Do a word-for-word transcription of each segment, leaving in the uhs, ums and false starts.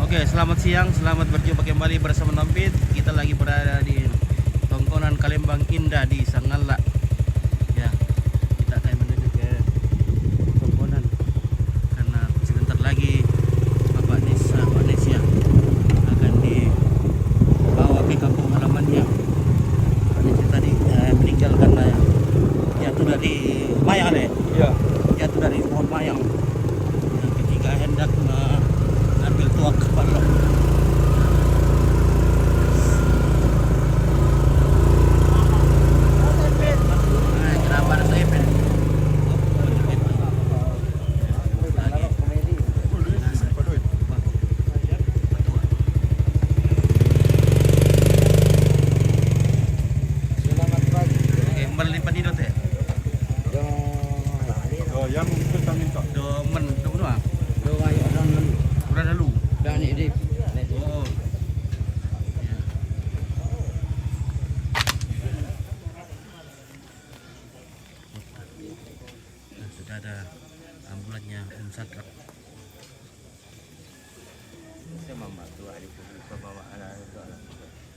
Oke, selamat siang, selamat berjumpa kembali bersama Nampit. Kita lagi berada di Tongkonan Kalembang Indah di Sangalla. Ya, kita akan menuju ke Tongkonan karena sebentar lagi Bapak Nesa, Bapak Nesa akan dibawa ke kampung halamannya. Bapak Nesa tadi eh, meninggal karena jatuh dari mayang deh. Iya. Jatuh dari pohon mayang. Yang ketiga hendak mengambil tuak kepala. Nah, kenapa ada saya, Pen? Selamat pagi. Oke, kembali di Panidot ya? Yo, yang itu kami tak. Do men, do menua? Do ayo orang lalu. Orang lalu. Dan ini. Oh. Ya. Nah, sudah ada ambulannya Om Sadrak.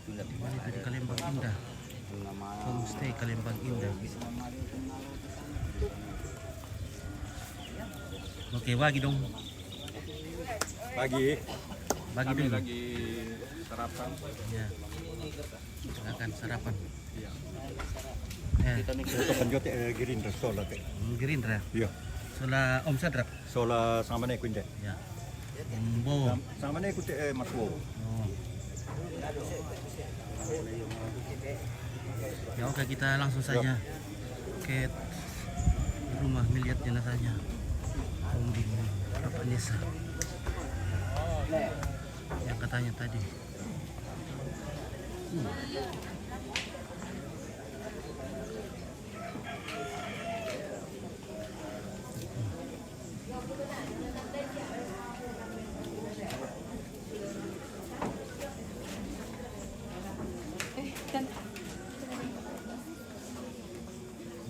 Kembali dari Kalembang Indah. Homestay Kalembang Indah. Oke, bagi dong. Bagi. Bagi dulu. Lagi sarapan. Ya. Silakan sarapan. Iya. Eh. Kita ni kita panjat eh, Gerindra sola ke. Hmm, Gerindra. Iya. Sola Om Sadrak. Sola sama ni kunde. Ya. Om Bo. Sama ni kunde eh, Mas Bo. Oh. Ya oke, kita langsung saja ke rumah melihat jenazahnya. Om Bo, Bapak Nesa. Yang katanya tadi.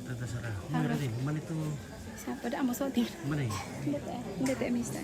Tata Sarah. Ini berarti mana itu? Siapa dah mau shooting? Mana ini? Nda te, nda te misa.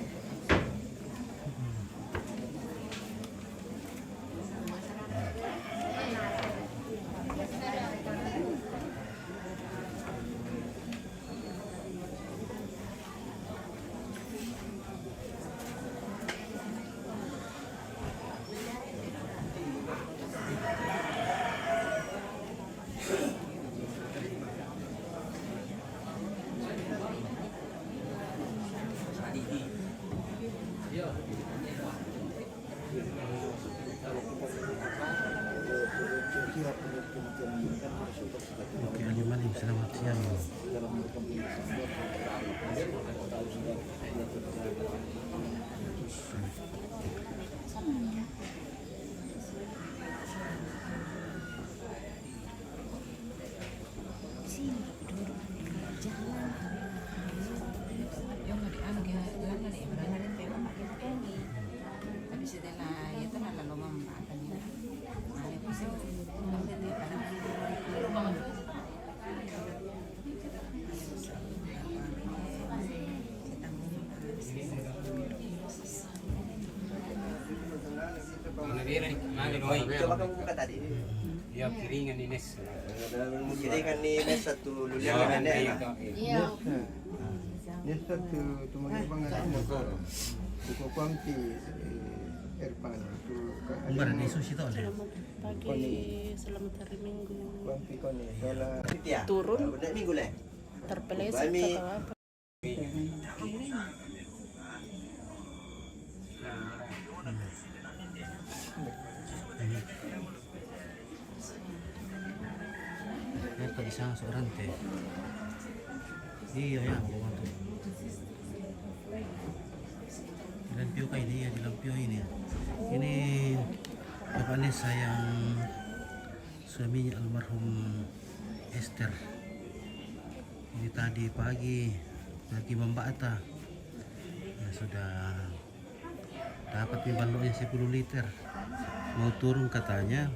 Oke, Ali Mali, selamat siang. Coba kamu buka tadi. Ya, kiringan ni Nes. Kiringan ni Nes satu lulian. Ya, kan, ya? Iya. Nes satu, tu magi pangan tu mako. Buku kuang ti, eh, Irfan. Tu ka. Umbar ni sushi tau deh. Selamat pagi, selamat hari Minggu. Kuang ti kau ni. Turun. Minggu leh. Terpeleset atau apa? Ito, isang seorang teh. Iya, ya, bawa tuh. Dilampio kah ini? Ya, dilampio ini. Ini Bapak Nesa yang suaminya almarhum Esther. Ini tadi pagi lagi membata. Ya, sudah dapat nih baloknya sepuluh liter. Mau turun katanya.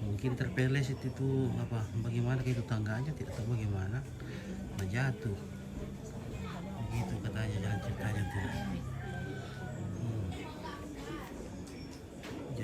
Mungkin terpeleset itu apa, bagaimana ke itu tangganya, tidak tahu bagaimana. Nah, jatuh. Begitu katanya jalan ceritanya tuh. Hmm.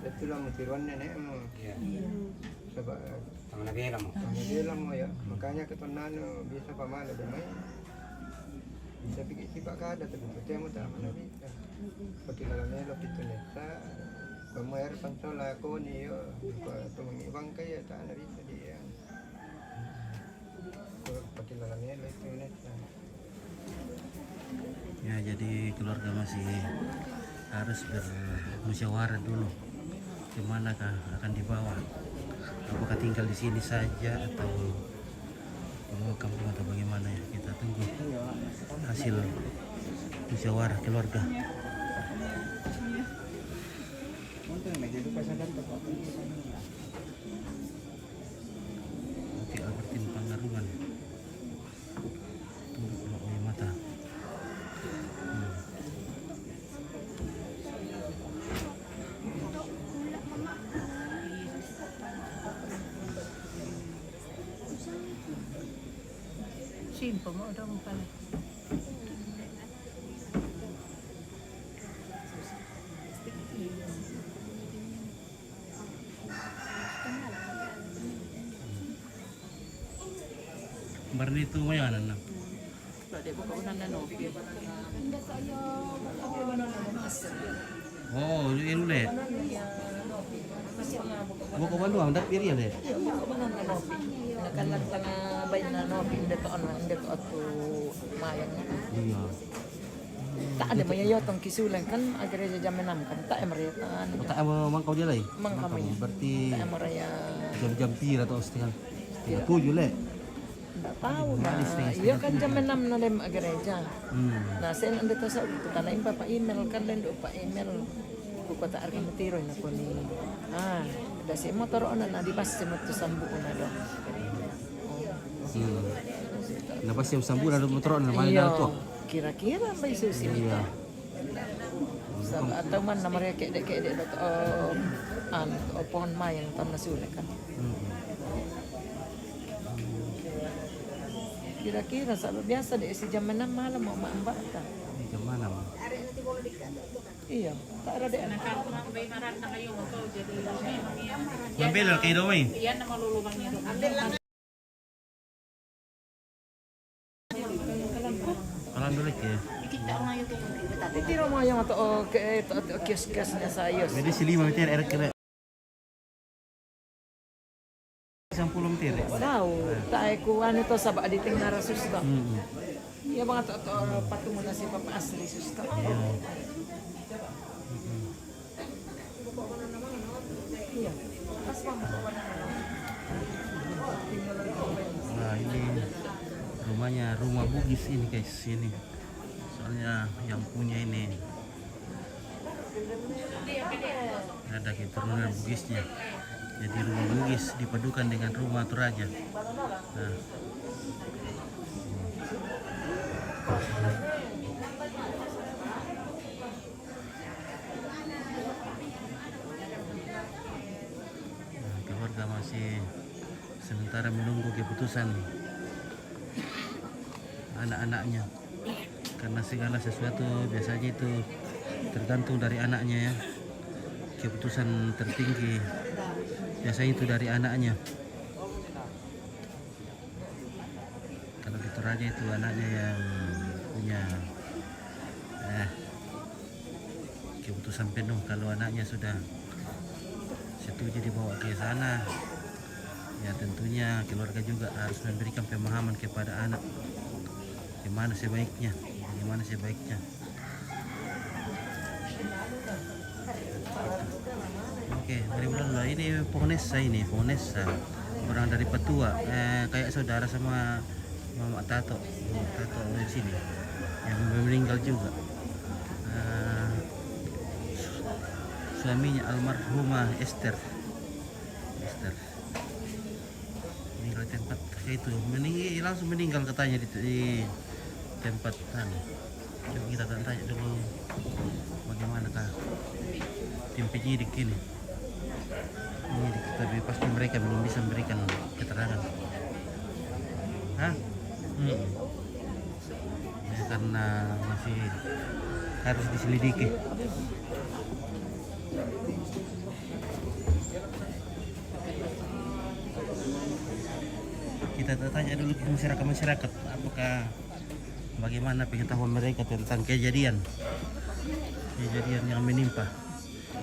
Tapi itulah mutiruan nenekmu. Iya. Sebab Tama na bela mo. Tama na bela mo ya. Makanya ketonanu bisa pamala demai. Bisa pikir sifat kada, tapi percaya mo tak mana bisa. Pakai dalam elo pitu nesa. Kamu air pansola koni yo. Kau tu mengibang kaya tak ada bisa dia. Pakai dalam elo itu nesa. Ya, jadi keluarga masih harus bermusyawarah dulu, ke manakah akan dibawa, apakah tinggal di sini saja atau dibawa kampung atau bagaimana, ya. Kita tunggu hasil musyawarah keluarga. Oke, Albertin Pangarungan. Tunduk pula oleh mata. Hmm. Simple mo dong pala. Barnitu mo yan, ano? Bade, baka unan na no. Oh, yun ulit. Buko ba nuang, dak pirian, eh? Nakalat lang, ah, bay na no, hindi to, ano, hindi to ato mayang. Iya. Tak ada maya yotong kisulan kan, agare ja jam enam kan, tak ada maya, ah, tak ada mangkau dia lai. Mangkau maya. Berarti tak ada maya. Jam-jam pira to, setengah, setengah tujuh le. Ndak tahu na. Iya kan jam enam na dem gereja. Hmm. Na sen ande tasa tu kana impa pa email kan, den do pa email. Ku kota arka mutiro na koni. Ah, da si motor ona na di bas si motor sambu ona do. Hmm. Na bas si sambu na motor ona mana to? Kira-kira bai susi. Iya. Sa-, atau man na maria kede-kede dot, eh, an, eh, pohon mayang tam na sule kan. Hmm. Kira-kira sa biasa de si jam enam malam mo maambata. Jam enam. Iya, tak ada de. Mambela kayo do, eh. Iya, nama lulubang niya. Kalan dulu ke. Itiro mo yang ato, oh, ke, eh, to, to, kios-kios na sayos. Jadi si lima meter, erek kira. Sampulu meter. Tahu, tae ku anu to sabak di tengah rasus to. Hmm. Iya bang ato, to, patungo na si Papa Asri sus to. Iya. Hmm. Nah, ini rumahnya, rumah Bugis ini, guys, ini. Soalnya yang punya ini ada keturunan Bugisnya. Jadi rumah Bugis dipadukan dengan rumah Toraja. Nah. Nah, keluarga masih sementara menunggu keputusan anak-anaknya. Karena segala sesuatu biasanya itu tergantung dari anaknya, ya. Keputusan tertinggi biasanya itu dari anaknya. Kalau di Toraja itu anaknya yang punya, eh, keputusan penuh. Kalau anaknya sudah setuju dibawa ke sana, ya tentunya keluarga juga harus memberikan pemahaman kepada anak, bagaimana sebaiknya, bagaimana sebaiknya. Oke, mari ulang lah. Ini pohon esa, ini pohon esa. Orang dari Patua, eh, kayak saudara sama Mama Tato. Mama Tato dari sini. Yang meninggal juga. Eh, Suaminya almarhumah Esther. Esther. Meninggal di tempat, ya itu, meninggal, langsung meninggal katanya di, di tempat, anu. Coba kita tanya dulu bagaimana kah tim penyidik ini. Penyidik, tapi pasti mereka belum bisa memberikan keterangan. Hah? Hmm. Ya, karena masih harus diselidiki. Kita tanya dulu ke masyarakat-masyarakat, apakah, bagaimana pengetahuan mereka tentang kejadian, kejadian yang menimpa.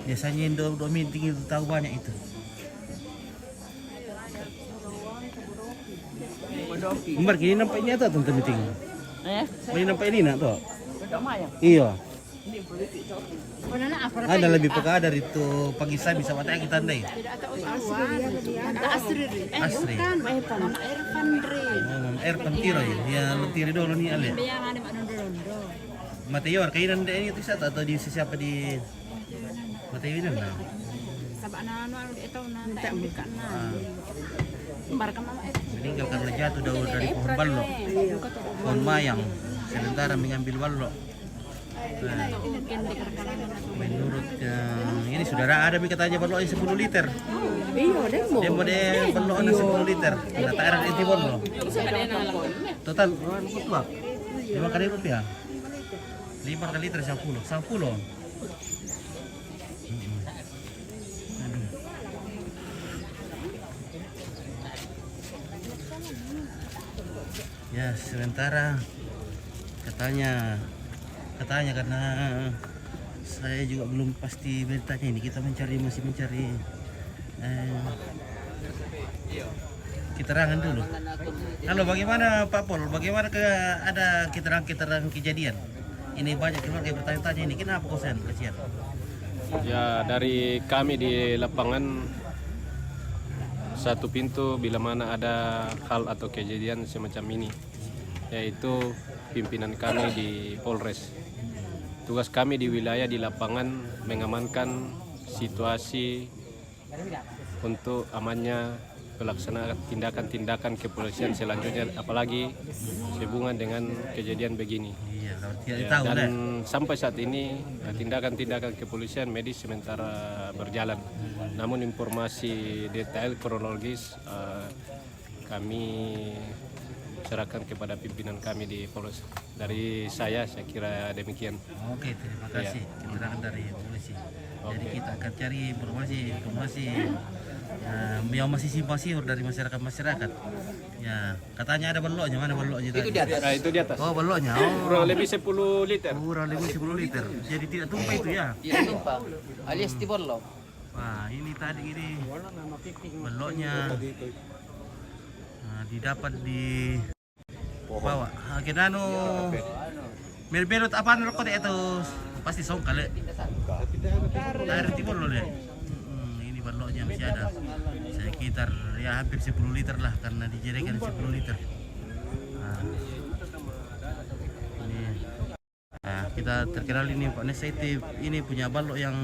Biasanya yang dua, dua meeting itu tahu banyak itu. Umar, kini nampak ini atau tentang meeting? Eh, ini nampak ini nak tu? Iya. Ada lebih peka dari tu pagi saya bisa baca kita ndai. Asri. Asri. Mama Irfan Ri. Oh, Mama Irfan Tiro ya. Ya, lu tiri dulu ni, Ale. Mateo, kainan dia ini tu siapa atau di siapa di Mateo ini nah? Sabab na anu, anu dia tahu na tak buka na. Meninggal karena jatuh dari pohon balok, pohon mayang, sementara mengambil balok. Nah, menurut, eh, ini saudara ada mi katanya balok sepuluh liter. Iya, demo. Demo deh balok ada sepuluh liter. Nah, tak ada itu balok. Total berapa? Lima kali rupiah. Lima kali liter sepuluh, sepuluh. Mm-mm. Aduh. Ya, sementara katanya, katanya karena saya juga belum pasti beritanya ini, kita mencari, masih mencari, eh, keterangan dulu. Halo, bagaimana Pak Pol? Bagaimana ke, ada keterangan-keterangan kejadian? Ini banyak keluarga yang bertanya-tanya ini, kenapa kau sen kasihan? Ya, dari kami di lapangan satu pintu bila mana ada hal atau kejadian semacam ini, yaitu pimpinan kami di Polres. Tugas kami di wilayah di lapangan mengamankan situasi untuk amannya pelaksanaan tindakan-tindakan kepolisian selanjutnya, apalagi sehubungan dengan kejadian begini. Iya, kalau tidak. Ya, tahu dan lah. Sampai saat ini, eh, tindakan-tindakan kepolisian medis sementara berjalan. Namun informasi detail kronologis, eh, kami serahkan kepada pimpinan kami di Polres. Dari saya, saya kira demikian. Oke, terima kasih keterangan dari polisi. Jadi kita akan cari informasi-informasi, eh, yang masih simpang siur dari masyarakat-masyarakat. Ya, katanya ada baloknya, mana baloknya tadi? Itu di atas. Ah, itu di atas. Oh, baloknya. Oh. Kurang lebih sepuluh liter. Kurang lebih sepuluh liter. Jadi tidak tumpah itu ya? Tidak tumpah. Alias di balok. Wah, ini tadi ini baloknya, nah, didapat di bawah. Ah, kita anu, mel-, belut apa anu rokok itu? Pasti song kali. Dari timur loh dia. Hmm, ini baloknya masih ada. Sekitar, ya, hampir sepuluh liter lah karena dijadikan sepuluh liter. Nah, ini. Nah, kita terkenal ini Pak Nesa itu, ini punya balok yang,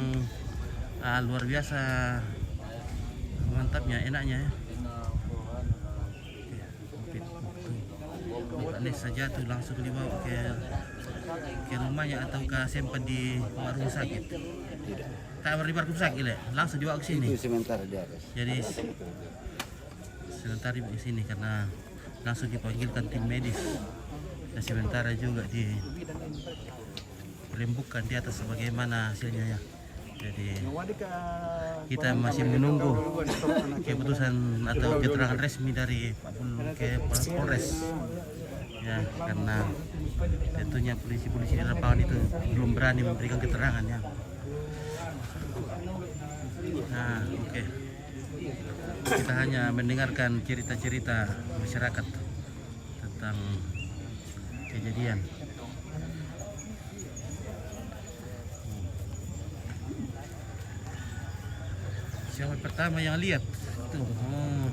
ah, luar biasa mantapnya, enaknya ya. Oke, oke. Ini Pak Nesa jatuh langsung dibawa ke, ke rumahnya ataukah sempat di rumah sakit? Tidak. Tak di rumah sakit, Le. Langsung dibawa ke sini. Itu sementara di atas. Jadi, sementara di sini karena langsung dipanggilkan tim medis. Dan sementara juga dirembukkan di atas sebagaimana hasilnya ya. Jadi kita masih menunggu keputusan atau keterangan resmi dari Pak Pol-, ke Polres. Ya, karena tentunya polisi-polisi di lapangan itu belum berani memberikan keterangan ya. Nah, oke. Kita hanya mendengarkan cerita-cerita masyarakat tentang kejadian. Siapa pertama yang lihat? Itu. Oh.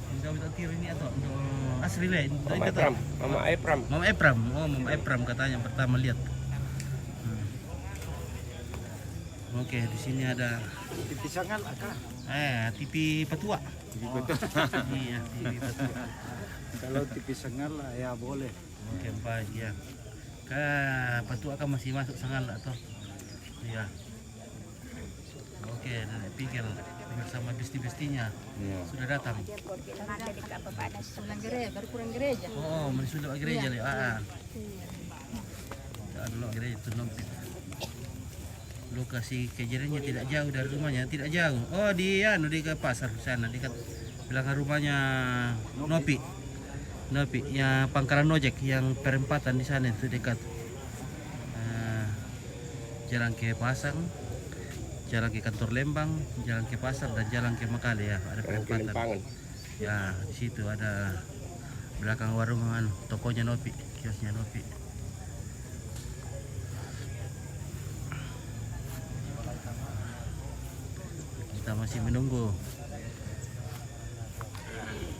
Minta, minta tir ini atau, oh, Asri le, Mama Epram, Mama Epram. Mama Epram. Oh, Mama Epram katanya pertama lihat. Hmm. Oke, di sini ada T V Sangal, Aka. Eh, T V Patua. T V Patua. Iya, T V Patua. Kalau T V Sangal, ya boleh. Oke, baik, ya. Ka Patua kan masih masuk Sangal atau? Iya. Oke, dan Pigel bersama besti-bestinya. Iya. Sudah datang. Pulang gereja, baru pulang gereja. Oh, masih sudah gereja, iya. Ah, ah. Iya. Anu, gereja itu, no. Lokasi kejadiannya tidak jauh dari rumahnya, tidak jauh. Oh, di anu, di ke pasar sana, dekat belakang rumahnya Nopi. Nopi, ya, pangkalan ojek yang perempatan di sana itu dekat. Eh, jalan ke pasar, jalan ke kantor Lembang, jalan ke pasar, dan jalan ke Makale, ya, ada perempatan. Ya, di situ ada belakang warung, anu, tokonya Nopi, kiosnya Nopi. Kita masih menunggu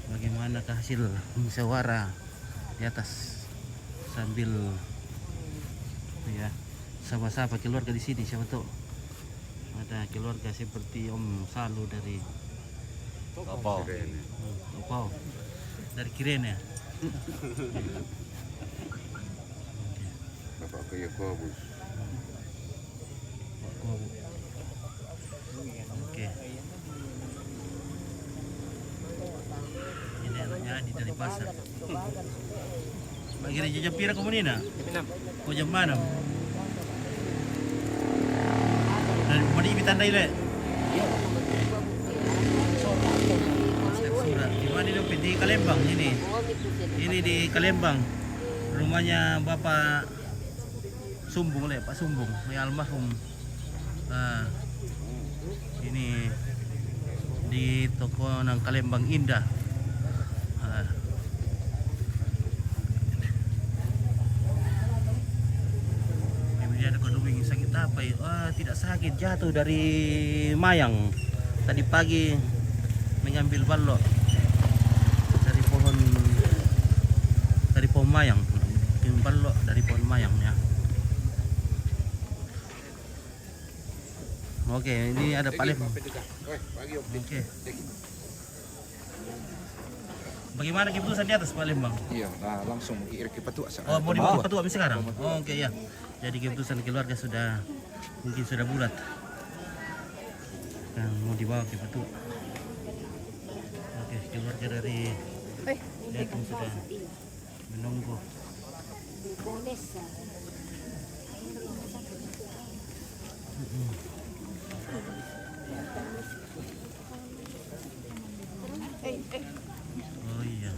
bagaimanakah hasil musyawarah di atas sambil, ya, sapa-sapa keluarga di sini, siapa tahu ada keluarga seperti Om Salu dari Opau. Hmm, Opau. Dari Kirene. Bapak ke Yakobus. Oke. Ini anaknya Adi dari pasar. Bagi gereja pira kamu ni nak? Kau jam mana? Dan mari kita tanda ile. Surat. Di mana ni? Di Kalembang ini. Ini di Kalembang. Rumahnya Bapak Sumbung le, Pak Sumbung, ya, almarhum. Ah, ini di toko nang Kalembang Indah. Ah. Ini dia ada kedua sakit apa ya? Ah, tidak sakit, jatuh dari mayang. Tadi pagi mengambil balok dari pohon, dari pohon mayang. Bikin balok dari pohon mayang, ya. Oke, ini ada Pak Lem. Oke. Bagaimana keputusan di atas, Pak Lembang? Iya, nah, langsung kirim ke Patua. Oh, mau dibawa ke Patua sekarang? Oh, oke, ya. Jadi keputusan keluarga sudah, mungkin sudah bulat. Dan mau dibawa ke Patua. Oke, keluarga dari Yatim sudah menunggu. Oh, iya.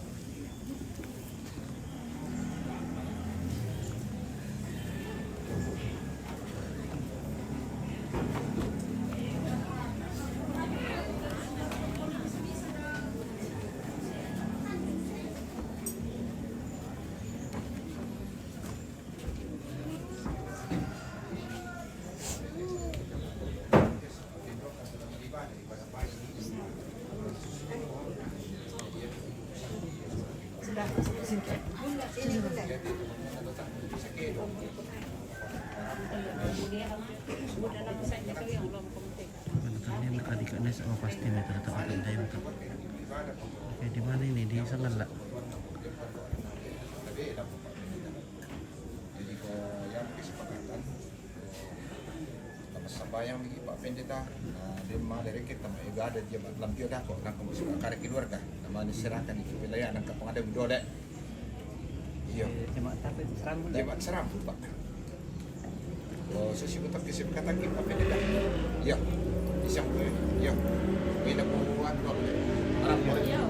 Ini tadi kan, oh, pasti mereka datang akan time tu. Oke, di mana ini? Di Sangal lah. Jadi, ko yang kesepakatan, ko sambayang bagi Pak Pendeta, ah, dia mah dari kita mah, ibadah dia mah, lampion dah ko, nang ko masuk akar keluarga, nama diserahkan itu wilayah nang kapang ada dole. Iya. Jemaat apa itu? Serambi. Jemaat Serambi, Pak. Oh, saya sih tetap kesepakatan kita Pak Pendeta. Iya. Isang ko, iya. Bila ko anu, Serambi. Iya.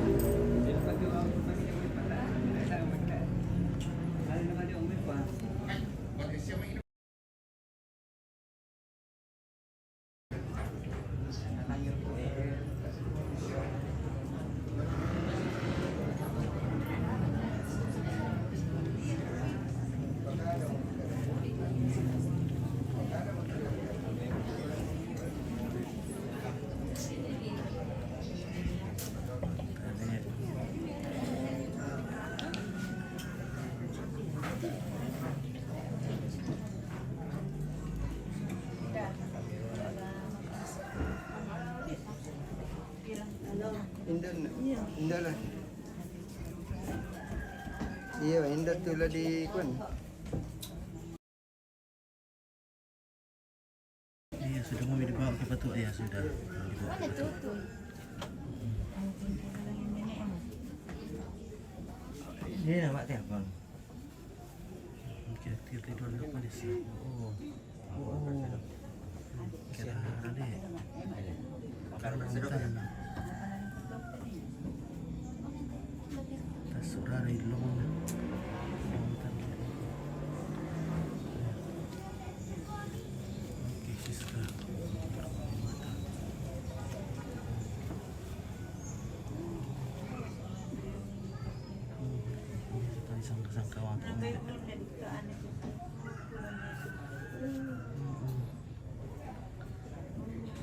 Indah, indah lah. Iya, indah tu lah di kuan. Iya, sudah mau dibawa ke Batu, ya sudah. Mana tuh? Ini nama teh, Bang? Kira-kira tidur apa di sini? Oh. Oh, oh. Kira ada. Karena bentar. Tasuk dari lubang. Bentar. Oke, Siska. Tadi sangka-sangka waktu.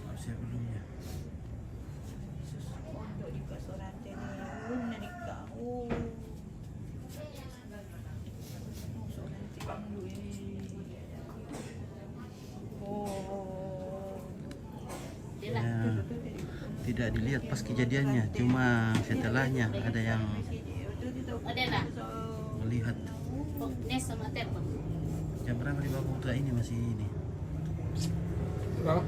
Harusnya belum ya. Ya, tidak dilihat pas kejadiannya, cuma setelahnya ada yang melihat. Jam berapa di bawah ini masih ini? Berapa?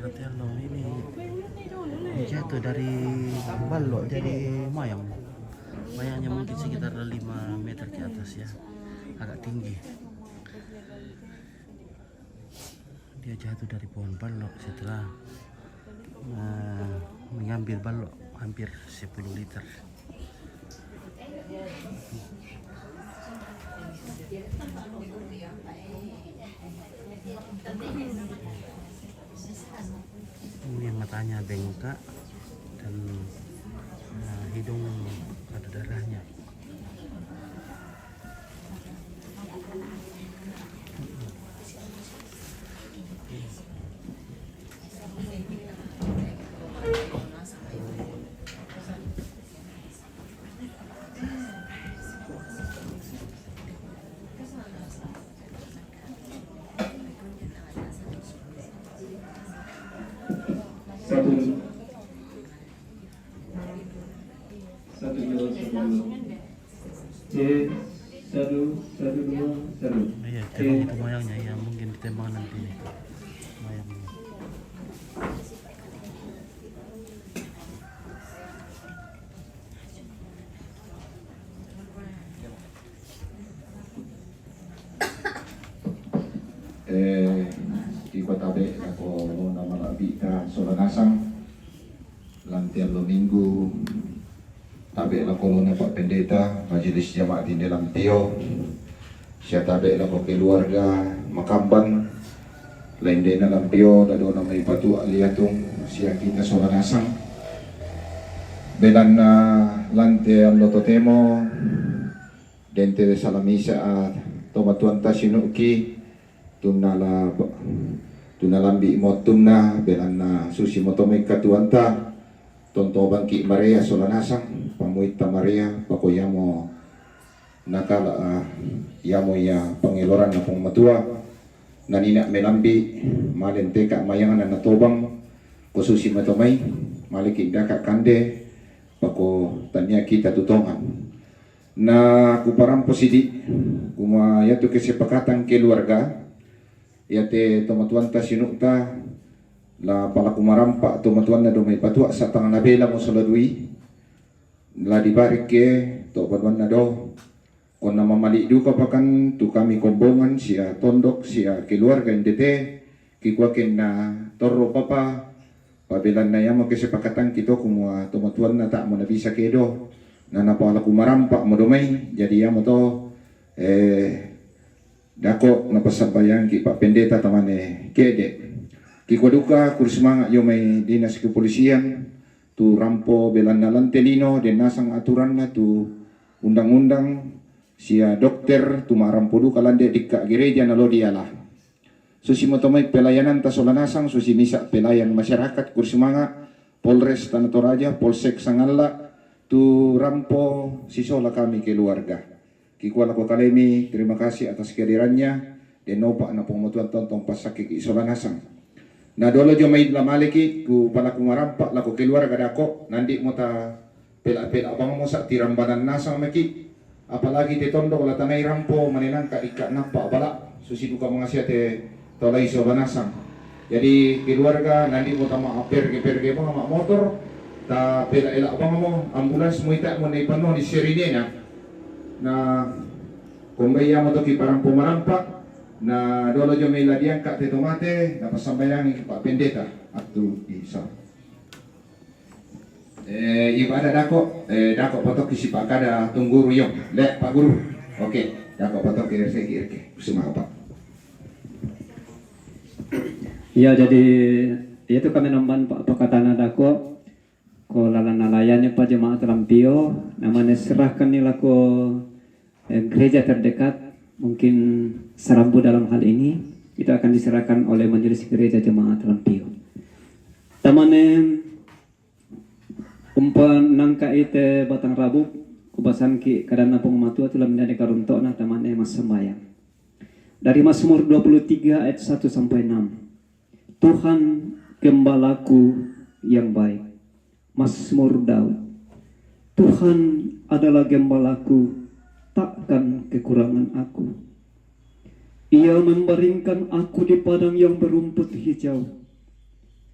Latihan dong ini jatuh dari balok jadi mayang. Mayangnya mungkin sekitar lima meter ke atas ya, agak tinggi. Dia jatuh dari pohon balok setelah eh, mengambil balok hampir sepuluh liter. Ini matanya bengkak dan eh, hidung ada darahnya. Satu. Satu, dua, satu, dua. Cek, satu, satu, dua, satu. Iya, cek. Tembak itu mayangnya, iya, mungkin ditembak nanti nih. Mayangnya. Eh, iko tabe' lako lona mala'bi'ta sola nasang. Lan te allo Minggu, tabe' lako lona Pak Pendeta Majelis Jamaat Inde Lampio, sia tabe' lako keluarga Makamban, laindena Lampio, dadona mai Patu' Aliatung, sia kita sola nasang. Belanna lan te allo totemo, dente salamisa a tomatuanta sinu'ki, tunna la, tunna lambi' mottunna, belanna susi moto mai katuanta, tontobangki' marea sola nasang, pamuitta marea, pakoiamo nakala, ah, iamo ia pangeloranna Puang Matua, nanina melambi', male nteka mayangna natobang, ko susi moto mai, maleki ndaka kande, pako tania kita tu tongan. Na kuparampo sidi', kumua iatu kesepakatan keluarga, iate tomatuanta sinu'ta, la palaku marampa' tomatuanna do mai Patu' satang nabelamo sola dui, la dibareke to paduanna do, konna mamali' duka pakan tu kami kombongan sia tondok sia keluarga indete, kikuakenna torro papa, Pabelanna iamo kesepakatangki to kumua tomatuanna ta'mo nabisa kedo, na napalaku marampa'mo do mai, jadi iamo to, eh, dako napassambayangki Pak Pendeta tamane kede. Kikua duka kursi manga' io mai dinas kepolisian, tu rampo belanna lan te lino, den nasang aturanna tu undang-undang, sia dokter, tu ma'rampo duka lande' dikka' gereja nalao diala. Susi moto mai pelayananta sola nasang, susi misa' pelayan masyarakat Kursi Manga, Polres Tana Toraja, Polsek Sangalla', tu rampo sisola kami keluarga. Kikua lako kalemi, terima kasih atas kehadirannya, den opa' na Puang Matua tontong passakkeki' sola nasang. Na dolo jomai lamaleki', ku palaku marampa' lako keluarga dako', nandi' mo ta pela'-pela' bang mo sa' tirambanan nasang meki', apalagi te tondok la tanai rampo manenangka' dikka' nappa' bala', susi duka mangasiate tolai soba nasang. Jadi keluarga nandi' mo tama perge-perge bang ma' motor, ta pela'-ela' bang mo ambulans mo ita' mo nai panno di serinena. Na kombai ia mo toki parampo marampa', na dolo jomai la diangka' te tomate, na passambayangi Pak Pendeta, attu isa. Eh, ibadah dako', eh, dako' potoki sipakada tungguru yo. Le, Pak Guru. Oke, dako' potoki R C G R K. Semapa. Ya, jadi itu kami namban Pak pakatana dako', ko lalan nalayani pa jemaat Lampio, namanya serahkan ni lako eh, gereja terdekat, mungkin Sarambu dalam hal ini, itu akan diserahkan oleh Majelis Gereja Jemaat Lampio. Tamane umpa nangka ite batang rabu, kubasanki' kadanna Puang Matua tu la mindadi karunto'na tamane massambayang. Dari Mazmur dua puluh tiga ayat satu sampai enam. Tuhan gembalaku yang baik. Mazmur Daud. Tuhan adalah gembalaku, takkan kekurangan aku. Ia membaringkan aku di padang yang berumput hijau.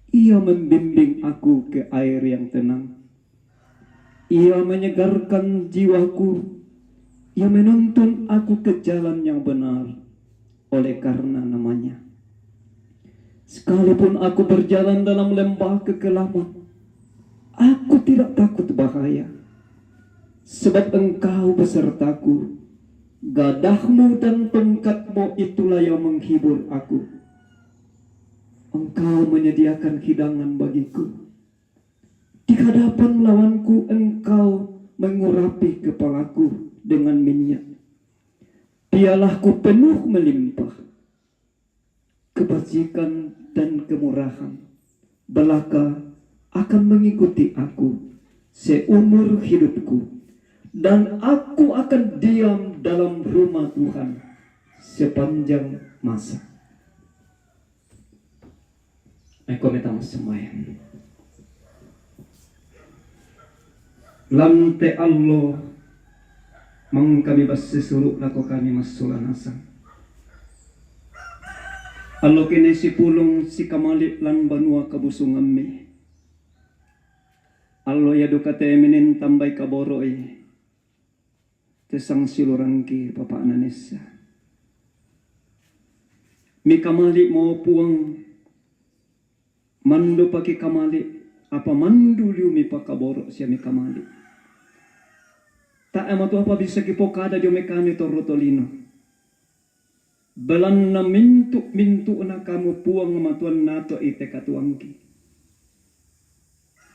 Ia membimbing aku ke air yang tenang. Ia menyegarkan jiwaku. Ia menuntun aku ke jalan yang benar oleh karena namanya. Sekalipun aku berjalan dalam lembah kekelaman, aku tidak takut bahaya. Sebab engkau besertaku, gadahmu dan tongkatmu itulah yang menghibur aku. Engkau menyediakan hidangan bagiku. Di hadapan lawanku engkau mengurapi kepalaku dengan minyak. Pialaku penuh melimpah. Kebajikan dan kemurahan belaka akan mengikuti aku seumur hidupku, dan aku akan diam dalam rumah Tuhan sepanjang masa. Eko meta massambayang. Lan te allo mangka mibasse suru' lako kami massola nasang. Allo kene sipulung sikamali' lan banua kabusungammi. Allo ia duka te minen tambai kaboro'i. Te sangsiulurangki papa'na Nessa. Mikamali' mo Puang, mandu paki kamali', apa mandu liu mipakaboro' sia mikamali'. Tae' matu apa bisa kipokada dio mai kami torro tolino. Belanna mintu'-mintu'na kamu Puang matuanna to i te katuangki.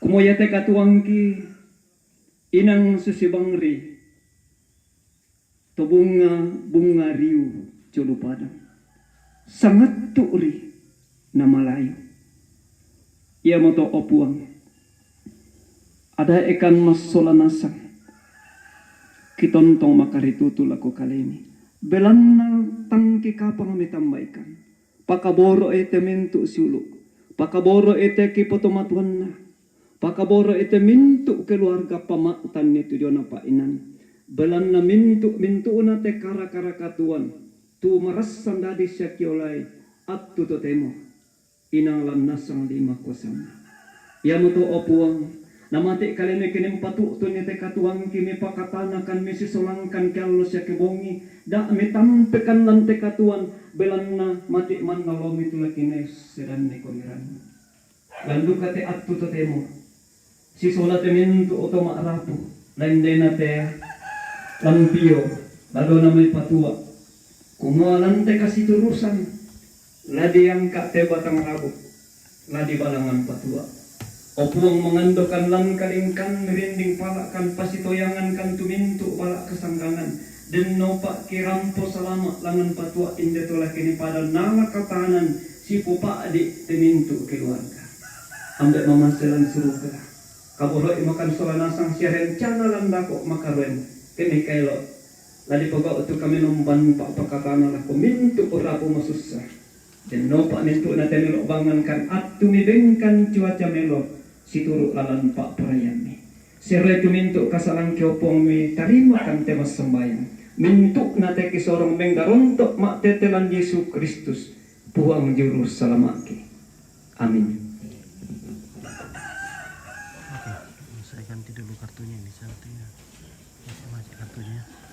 Kumua ia te katuangki inang susi bangri to bunga-bunga riu jolo padang. Sangattu' ri namalayu. Iamoto o Puang, adaekan massola nasang kitontong makaritutu lako kalemi. Belanna tang kikapang mitambaikan. Pakaboro'i te mintu' siulu'. Pakaboro'i te kipotomatuanna. Pakaboro'i te mintu' keluarga pama'tanni tu diona pa'inan. Belanna mintu'-mintu'na te kara-kara katuoan tu marassan dadi sia kiolai attu totemo. Inang lannasang lima kuasanna. Iamoto, o Puang, namate' kalemi kene mpatu'tunni te katuangki mipakatanakan misisolangkan ke allo sia ke bongi, da' mitampekan lan te katuoan, belanna mate' manna lomi tu lakine sedanni komirannu. Lan duka te attu totemo. Sisola te mintu' oto ma'rapu, laindena te Lampio, ladona mai patua. Kumua lan te kasiturusan, la diangka' te batang rabu, la dibalangan patua. O Puang, mangandokan lan kalingkan mirinding pala'kan pasitoyangankan tu mintu' bala' kasanggangan, Den nopa' kirampo salama' langan patua' inde to lakini pada nala katanan sipopa'di' te mintu' keluarga. Ambe' Mama selan suruga, kaboro'i makan sola nasang sia rencana lan dako' makaroen, kemi kaelo' la dipogau' tu kamenomban pa'pakatana lako mintu' rapu masussa. Den nopa' mintu'na te melo' bangankan attu mibengkan cuaca melo' situru' lalan pa'poraiammi. Seroe tu mintu' kasalang keopongmi tarimakan te massambayang. Mintu'na te kisorong menggaronto' ma'tete lan Yesu Kristus, Puang Juru Salama'ki. Amin. Oke, saya ganti dulu kartunya ini, santai ya. Masih kartunya.